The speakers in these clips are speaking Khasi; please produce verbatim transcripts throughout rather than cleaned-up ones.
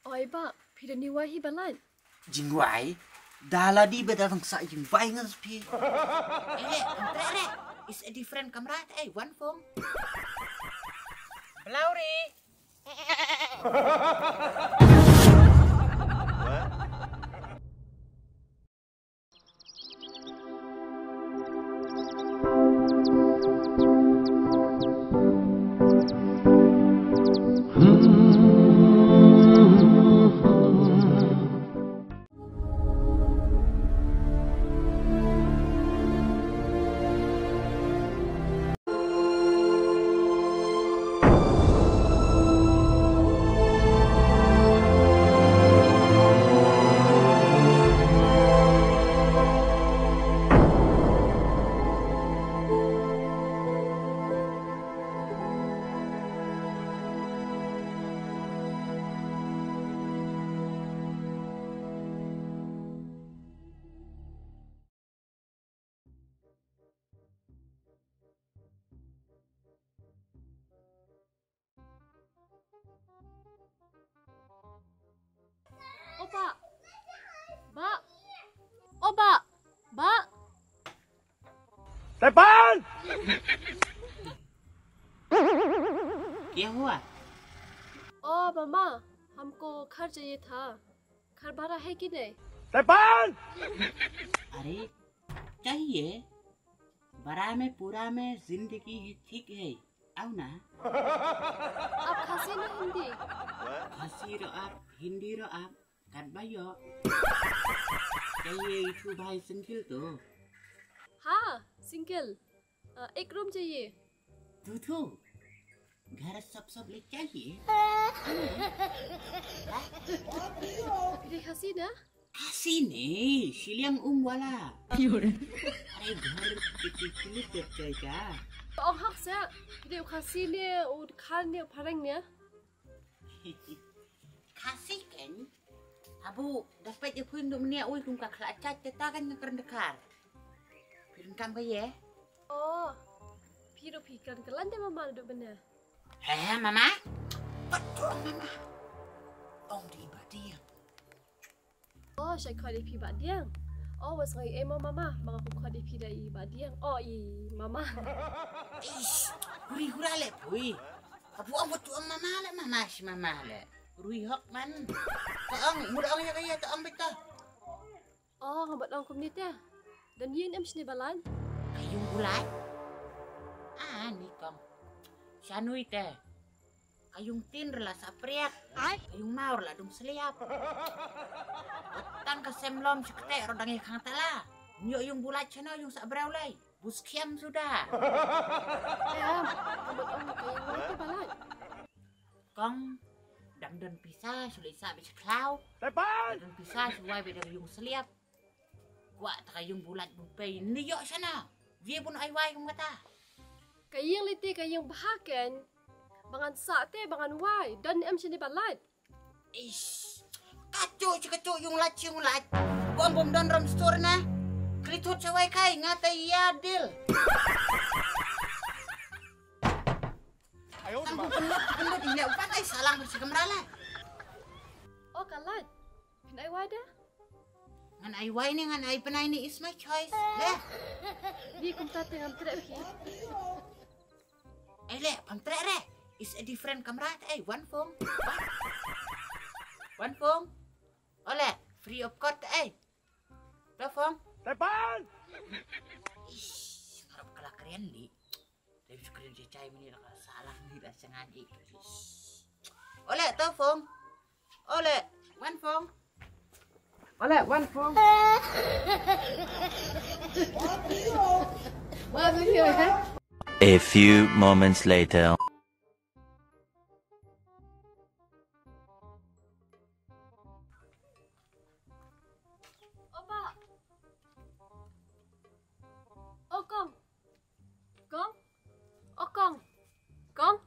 Oi ba, phi don jingwai hi ba lait? Jingwai? Da lade ba da dang sah jingwai ngan sa phi. Eh, eh, ym treh re. It's a different kamra te, eh, wan phong. Blaurie. O ba. Ba. O ba. Ba. Tepan! क्या हुआ? ओ मम्मा, हमको घर चाहिए था। घर भाड़ा है कि नहीं? तेपान! अरे, चाहिए। बड़ा में पूरा में जिंदगी ही ठीक है। आओ ना। आप खासी ना हिंदी? खासी रो आप, हिंदी रो आप, kat bayo. चाहिए इशू भाई सिंगल तो? हाँ, सिंगल। अ, एक रूम चाहिए। तू तो घर सब सब ले चाहिए। Phi dei Khasi na? Khasi ne, Shillong um wala. Are घर कितनी किलो कर जाएगा? Ong hok sa, phi dei u Khasi ne, u Dkhar ne, u Phareng ne? Khasi kan? Abu, dapat je pun duk menia ui kum ka khlak chat te ta kan ngan kren Dkhar. Phi donkam ka ye? Oh, phi ruh phi kren kyllon de mama duk bena. He, mama? Pat tu ong mama. Ong di ba diang. Oh, shai khot ïa phi ba diang. Oh, was ngai emo mama, ma nga pu khot ïa phi da i ba diang. Oh, i mama. Ish, huri hura le pui. Ka pu ong ba tu ong mama le, mama shi mama le. Rui hok man. Ka ong, mut ong ïa ka ïa, ka ong beta. Oh, nga bad ong kumne te. Don ïing em shane ba lait? Ka ïung bulait? Ah, ni kong. Shanui te. Ka ïung tin re la sa priak. Ai. Ka ïung mau re la dung sliap. Tan ka sem lom shi kte ro dang ïa khang tala. Nyo ïung bulait shano ïung sa brau lai. Bus khiam suda. Em, ka bad ong ka ïung wai te ba lait. Kong, dang don pisa, shu leit sah bad shi khlaw. Tepan! Dang don pisa, shu wai bad da ka ïung sliap. Kwah ta ka ïung bulait bu pei, ni ïoh shana. Wie bun ai wai kum kata. Ka ïing leit te ka ïing bha ken. Ba ngan sah te, ba ngan wai. Don em shane ba lait. Ish. Kato shi kato ïung lait, ïung lait. Bom bom don rom store na. Kli thut shawai kai, nga ta ïa deal. Tang ku penlut, penlut ine upat ai salang bersih kemrala. Oh, ka lait. Phin ai wai da? Ngan ai wai ne, ngan ai penai ne is my choice. Le. Ni kumta te ngam treh hi. Eh, le, pam treh re. Is a different kamra te, eh, one phone. One phone. Ole, free of cost te, eh. Telepon. Telepon. Ish, ngarap kala keren li. Tapi screen je chai mini dah salah ni dah sengaja. Ish. Ole, telepon. Ole, one phone. Ole, one phone. Wah, video, eh? A few moments later. Opa. Oh, Kong. Kong. Oh, Kong. Kong.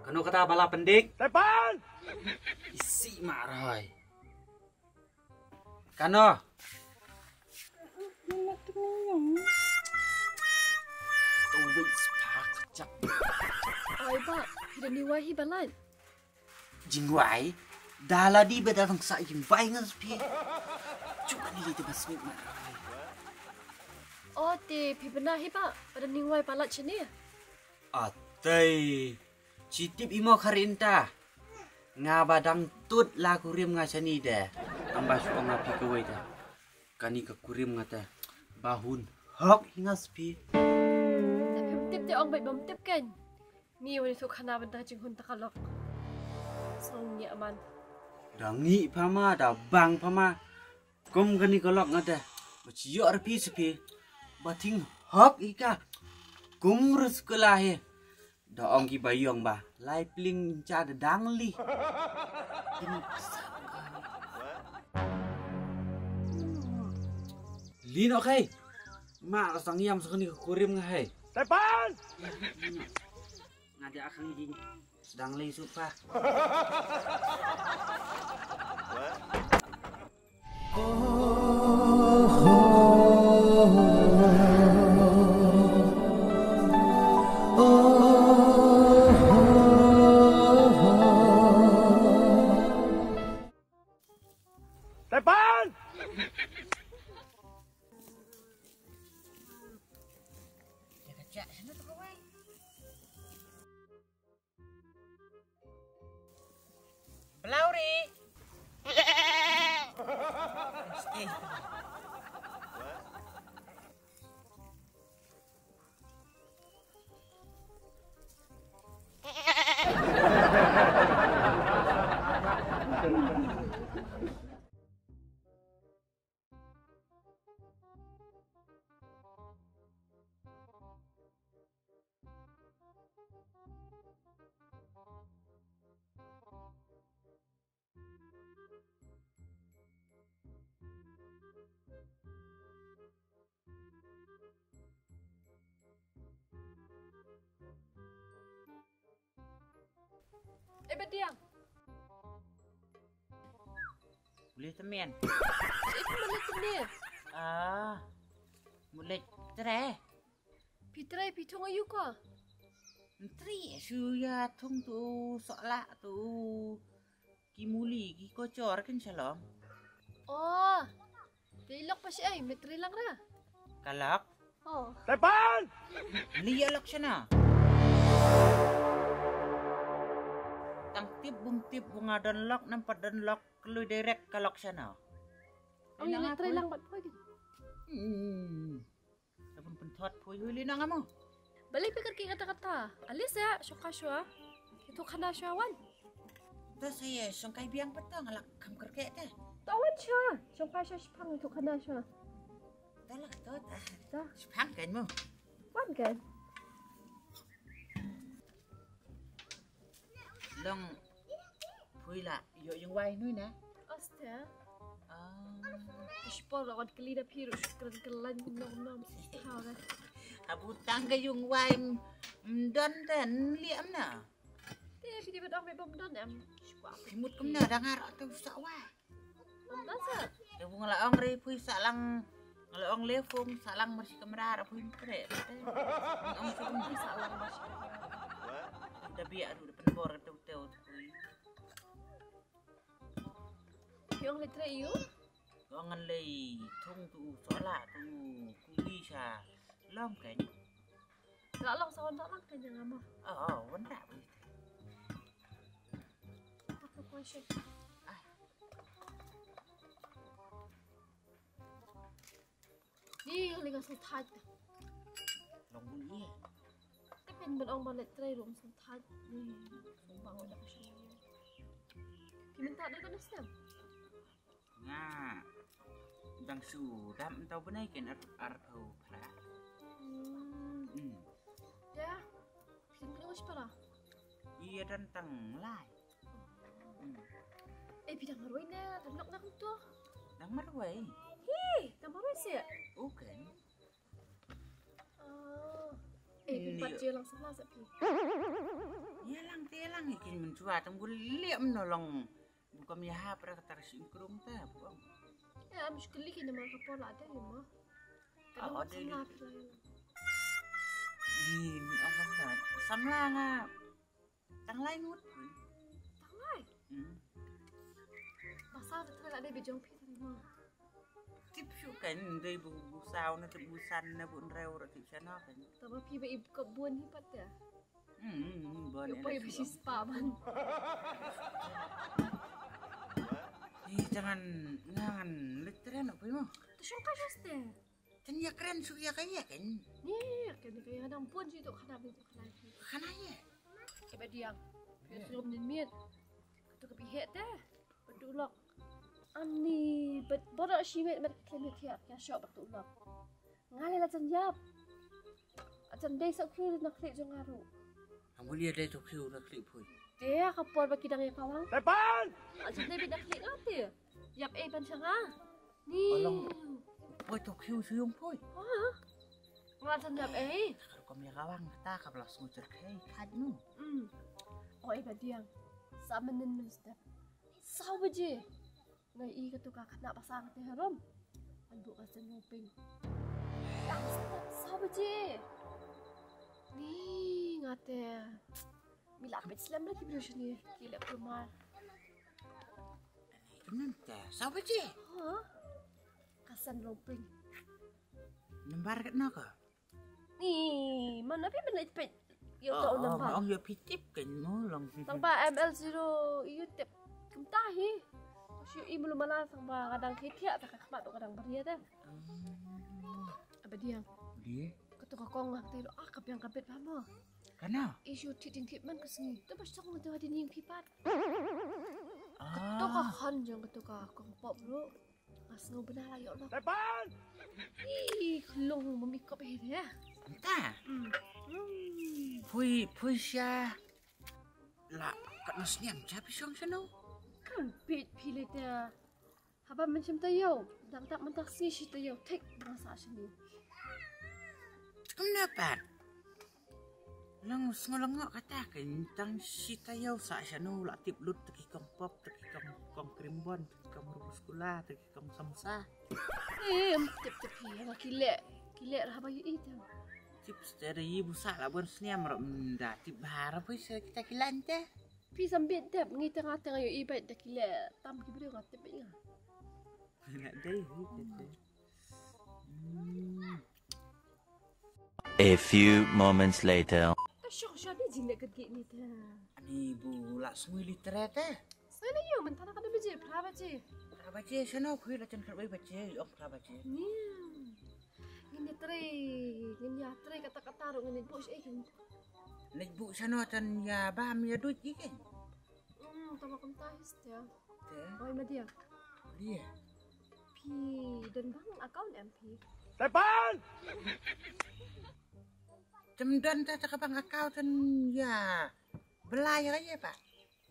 Kano kata bala pendik? Tepan! Isi mak rai. Kano? Tawit spak kejap. Oi ba, phi da ning wai hi ba lait. Jingwai, da la di ba da rang sa jingwai ngan sa phi. Chu kani li te ba smit ma. O te, phi bna hi ba, ba da ning wai ba lait shane. Atai, chi tip i mo kharin ta. Nga ba dang tut la kurim nga shane de. Am ba shu ong nga phi kawai de. Kani ka kurim nga te. Ba hun hok hi nga sa phi. Te phi tip te ong ba bam tip kan. Ni wani tu khana bynta jinghun ta ka lok. Song ni aman. Da ngi pha ma, da bang pha ma. Kum kani ka lok nga te. Ba chi yok ra phi sa phi. Ba thing hok i ka. Kum rus kala he. Da ong ki ba yong ba. Lai pling cha da dang li. Kini pisa. Li no khai. Ma la sang yam sa kani ka kurim nga hai. Tepan! Nga da akhang jing. Sedang lei supa. Tepan! Blauri. Eh, Betiang. Boleh temen. Eh, boleh temen. Ah, boleh tere. Phi trei phi thung aïu ko? Ntri shu ïa thung tu sohla tu ki muli ki kochor kin shalom. Oh. Te lok pa shi ai me trei lang ra. Ka lok? Oh. Tepan! Li ïa lok shana. Tang tip bum tip bu nga don lok nam pat don lok klui direct ka lok shana. Ong ïa le trei lang pat poi. Hmm. Tabun pynthot poi hui li nang amo. Balei phi kyrkieh kata kata. Alis ya, shongkai shwa. Itu khana shwa wan. To sa ye shongkai biang pat to nga la kham kyrkieh te. To wan shwa. Shongkai shwa shipang itu khana shwa. To la to ta. To. Shipang kan mo. Wan kan. Long phui la ïoh ïing wai nui na. Aste. Ah. Shipor la wat kli da phi ruh shukran kelan nom nom. Abu tang ka ïing wai mdon te nliam na. Te phi di badong me bom don em. Shipor phi mut kumna da ngar tu sa wai. Te bu nga la ong re phui sah lang, nga la ong le phung sah lang mar shi kamra ra phui mtre. Nga ong phui sah lang mar shi kamra. Da biak ruh da pynbor ka teu teu phui. Phi ong le trei ïu? Ong ngan lei thung tu sohla tu kuli sha long kan. Ka long sa wan dak lang ka jang ama. Oh, oh, wan dak beli. Aku kau shek. Ai. Ni yang dengan sa thaj. Long beli. Tapi yang ben ong balik trai long sa thaj. Ni long bang dak shek. Ki mynta dei ka na stem. Nga dang shu dap mynta u bnai ken ar, arphew phra. Hmm. Hmm. Ya. Phi dang kynnoh shipara? Ïa dang tang lai. Hmm. Eh, phi dang marwei ne, dang lok na kumto. Dang marwei. Hi, dang marwei se. Okay. Oh. Eh, phi pat je lang sa phi. Ïa lang te lang kin mynchwa tang gu liam no long. Bukan ïa ha para kata ka shim krung ta bukan. Ya, am shkeli ki nama ka por la ada ni ma. Ah, ada ni. Ih, ni apa dah? Samla nga. Tang lai ngut. Tang lai. Hmm. Ba saw te la dei ba jong phi tang mo. Tip shu kan dei bu bu saw na te bu san na bu nrew ra tip shano kan. Tang ba phi ba i kop bun hi pat te. Hmm, hmm, hmm, bun. Yo poi ba shi spa ban. Ih, jangan ngan literan apa mo. Tu shong ka juste. Ten ïa kren shu ïa ka ïa kan. Ni, kan ka ïa dang pun shu tu khana bin tu khana. Khana ïa. Ïa ba diang. Ïa sum nin miet. Ka tu ka bihek te. Ba tu lok. Ani bet borak shi met met khlem ïa thiah ïa shok ba tu lok. Nga le la jan ïap. Ajan dei sa khriu na khlieh jong nga ruh. Ang bun ïa dei tu khriu na khlieh phui. Te ka por ba ki dang ïa kawang. Tepan! Ajan dei bit na khlieh nga te. Ïap ei ban sha nga. Ni. Alang. Poi to khiu shu yung poi. Ha? Nga than dap ei. Ka rukom ïa kawang kata ka bla sngu cherkhei khat nu. Hmm. Oi ba diang. Sa mynnin mynstep. Saw baje. Ngai i ka tu ka khynnah ba sang te harum. An bu ka sen ping. Yang step saw baje. Ni nga te. Mi la pit slem la ki briew shane ki leh kulmar. Kumne te, saw baje? Ha? Ka san long ping. Nambar katno ka? Ni, man na phi ban leh pit. Ïa ka nambar. Ong ïa phi tip kan mo long. Tang ba M L zero ïa tip. Kumta hi. Shu i mulu mala tang ba ka dang khit ïa ta ka khmat ka dang baria ta. Aba diang. Dia. Ka tu ka kong nga te ah ka biang ka bet ba mo. Kana? I shu thit ding thit man ka sngi. Tu ba shong tu hadien ïing phi pat. Ka tu ka khan jong ka tu ka kong pop ruh. Nga sngew bna la ïoh lok. Tepan! Ih, khlong mami kop he de. Anta. Hmm. Phui, phui sha. La katno sniam cha phi shong shano. Kan pit phi le te. Haba mynshim taïew, dang tak mynta sngi shi taïew thik ba nga sah shane. Kumno pat? Lang sngew lang ngo kata ka tang shi taïew sah shano la tip lut ta ki kong pop, ta ki kong, kong krimbon, ta ki kong rubu skula, ta ki kong samsa. Em, tip tip hi nga ki leh, ki leh haba ïa i te. Tip stera i bu sah la bun sniam ro mnda tip bahar phi sa kita ki lan te. Phi sambit dep ngi tang tang ayo i bait da ki leh tam ki briew nga tip nga. Nga dei hi dep dei. Hmm. A few moments later. Ta shong shong ni jing leh kat ki ni ta. Ani bu la sngui literat eh. Sngui na yo mynta na ka da baje, phra baje. Phra baje shano khui la chen khat bai baje, ong phra baje. Ni. Ngin ïa trei, ngin ïa trei kata kata ruh ngin ïa buh shaei. Ngin ïa buh shano tan ïa bam ïa duit ïa keiñ. Hmm, tama kumta hi stia. Te? Oi, Madia. Dia. Phi don bang account em phi? Tepan! Tem don ta ta ka bang account tan ïa. Belai ïa ka ïa pa.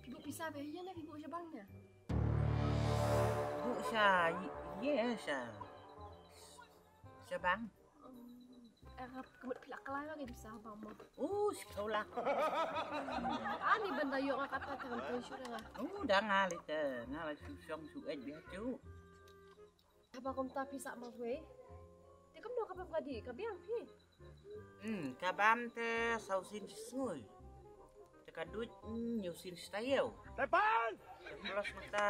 Phi buh pisa ba ïa ne phi buh sha bank ne? Buh sha ïa sha sha bank. Ka mut phi la kloi ba ngi pisa bank mo. Uh, shiphew lak. Ani ban da ïoh nga kata te kan poi shu nga. Uh, da nga lei te nga la shu shong shu ej bia tu. Haba kumta phi sah marwei. Te kumno ka bam ka dih ka biang phi? Hmm, ka bam te saw sien shi sngi. Te ka duit, hmm, hynñiew sien shi taïew. Tepan! Te plus mata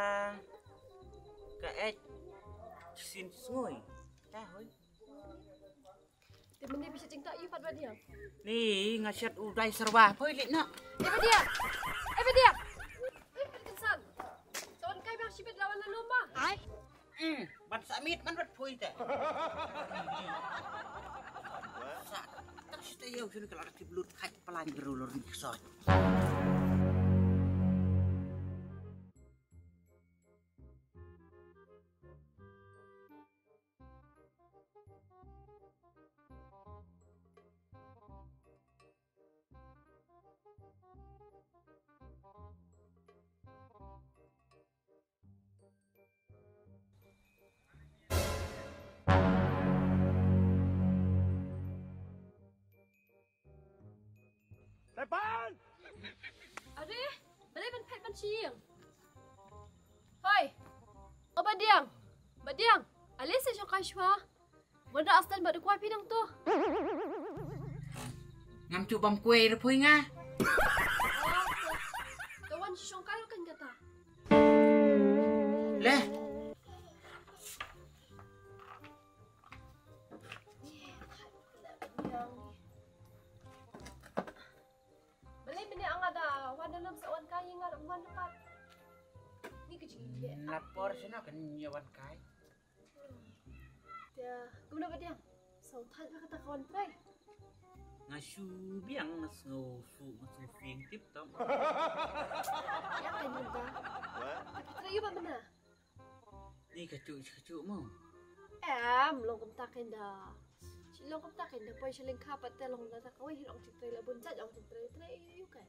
ka ej sien shi sngi. Ta hoi. Te mynne phi shet jingtah ïa pat ba diang. Ni nga shet u dai serwa poi leit noh. Eh ba diang. Eh ba diang. Eh ba diang san. Sa wan kai ba shibit lawan la lum ba. Ai. Hmm, ban sa mit man bat poi te. Sa tak shi taïew shun ka la tip lut khai palan geru lor ni ksot. Tepan! Are, balei ban phet ban shim? Hoi. O Badiang. Badiang. Ale se shokai shwa. Wanda astan ba de kwai pidang to. Ngam tu bam kue re pui nga. Shong kai kan kata. Leh. Balei mynne nga da wan da lem sa wan kai nga da wan da pat. Ni ka jingïaleh. Lapor sino kan ïa wan kai. Te kumno Bah Diang? Sa u thait ba kata ka wan trei. Nga shu biang, nga sngew shu, nga sngew feeling tip top. Ïa ka nyum ta. Te phi trei ïa ba mynne? Ni ka chu, ka chu mo. Em, long kumta kein da. Shi long kumta kein da poi sha lyngkha pat te long da ta kawei hi long chi trei la bun jait long chi trei trei ïa ka.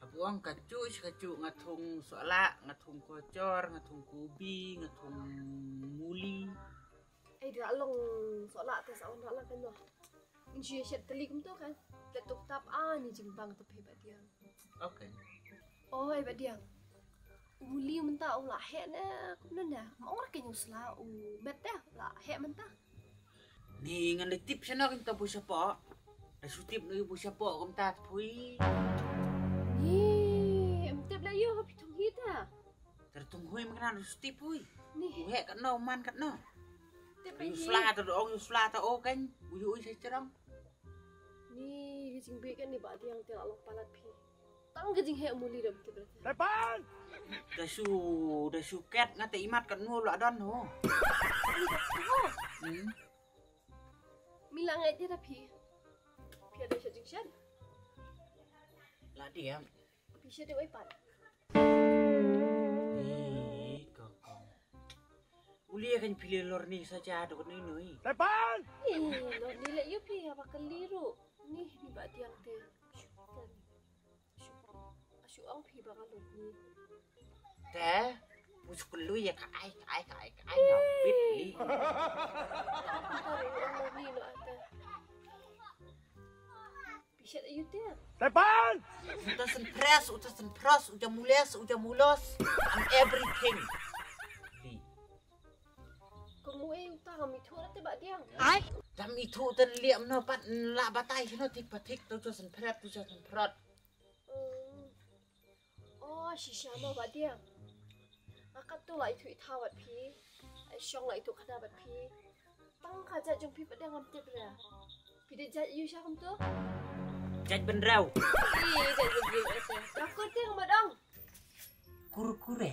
Abu ong ka chu, ka chu nga thung sohlah, nga thung kochor, nga thung kubi, nga thung muli. Ai da long sohlah te sa ong da lang kan noh. Ngi shu shet tali kumto kan. Te tuk tap a ni jingbang te phi Bah Diang. Okay. Oi Bah Diang. U muli mynta u la heh ne kumno ne. Ma ong ra kein u sla u met te la heh mynta. Ni ngan da tip shano kein ta bu shapoh. Da shu tip ni bu shapoh kumta pui. Ni em tip la ïoh phi thung hi ta. Ter thung hui mengna da shu tip hui. Ni. U heh katno man katno. Tip yu hi. Sla ta ong yu sla ta o kein. U yu ui sa cherang. Ni ka jingbi kan ni Bah Diang te la long palat phi. Tang ka jingheh muli dam tip rata. Tepan! Da shu, da shu ket nga te imat katno la don ho. Hmm. Mi la ngai te da phi. Phi da sha jingshan. La diam. Phi sha de wai pat. Ni ka kong. Uli kan phi le lor ni sa ja do ni nui. Tepan! Ni lor ni le yu phi ba kali ru. Ni ni Bah Diang te. Shu, shu ong phi ba ka lor ni. Te, pu shu kulu ya ka ai, ka ai, ka ai, ka ai, ngam pit ni. Tang phi ta ru ong lor ni no ate. Phi shet ayu te. Tepan! Uta sen pres, uta sen pros, uta mules, uta mulos. I'm everything. Di. Kamu e uta kami thu te Bah Diang. Ai. Tam ithu uta liam no pat la batai sino tik patik tu tu sen pret tu sen prot. Hmm. Oh, shisha mo Bah Diang. Nga katto la ithuh ithaw bad phi. Ai shong la ithuh khana bad phi. Tang ka jait jong phi pat dang ngam tip re. Phi dei jait ïu sha kumto? Jait bynriew. Ih, jait bynriew ete. Rakor te ngam dang. Kurkure.